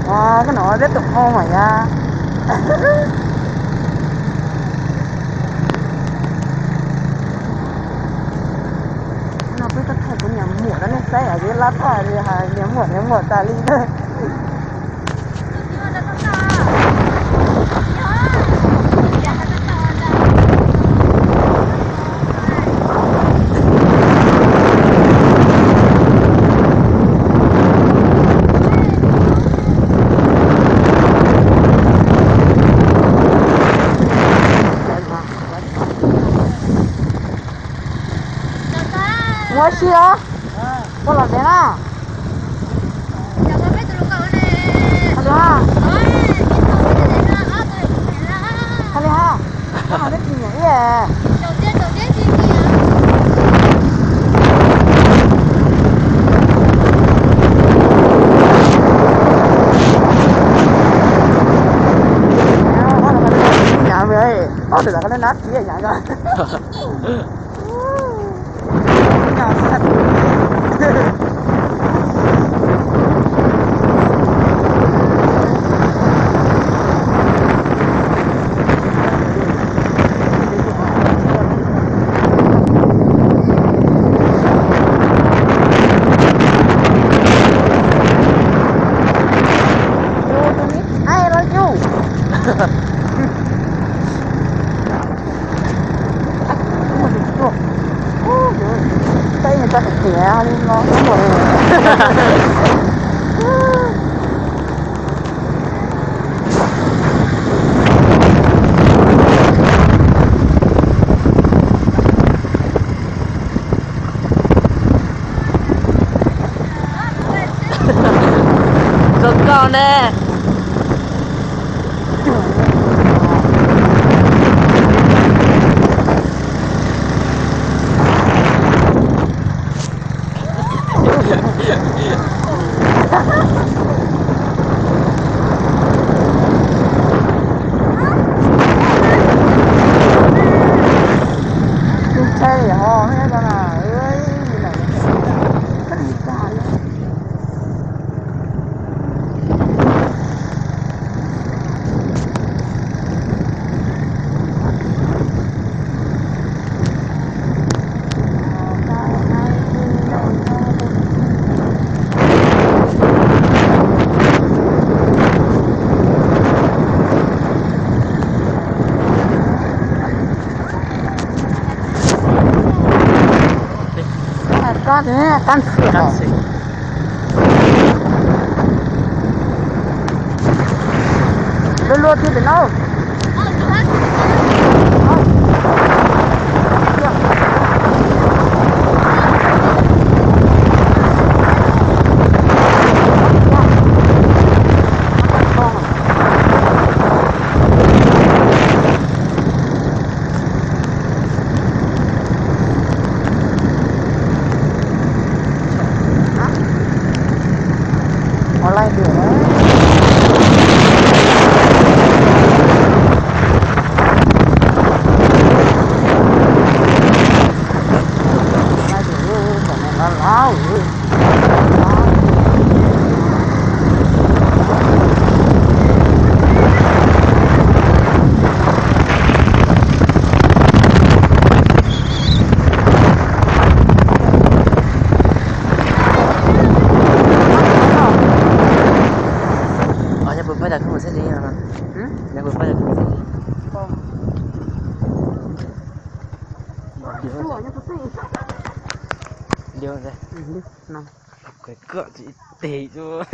Ua, koj no peb tus qau mas ya. No peb tuaj thaij kuv niam muam rau nej saib, yog lab thaj li hais niam muam niam muam tas li na. Ua si os, koj los tsev na. Hais li ha, hais li ha, koj no twb tsis nyiam ib. Ob tug lam qab nab nab tias nyav ko. Peb txoj kev tiav li no. Koj koj ne. Qab ntxhw. Luaj luaj twg pem no. Ua laij tiag. Ntiav, ntiav, koj tsis teg tsuas.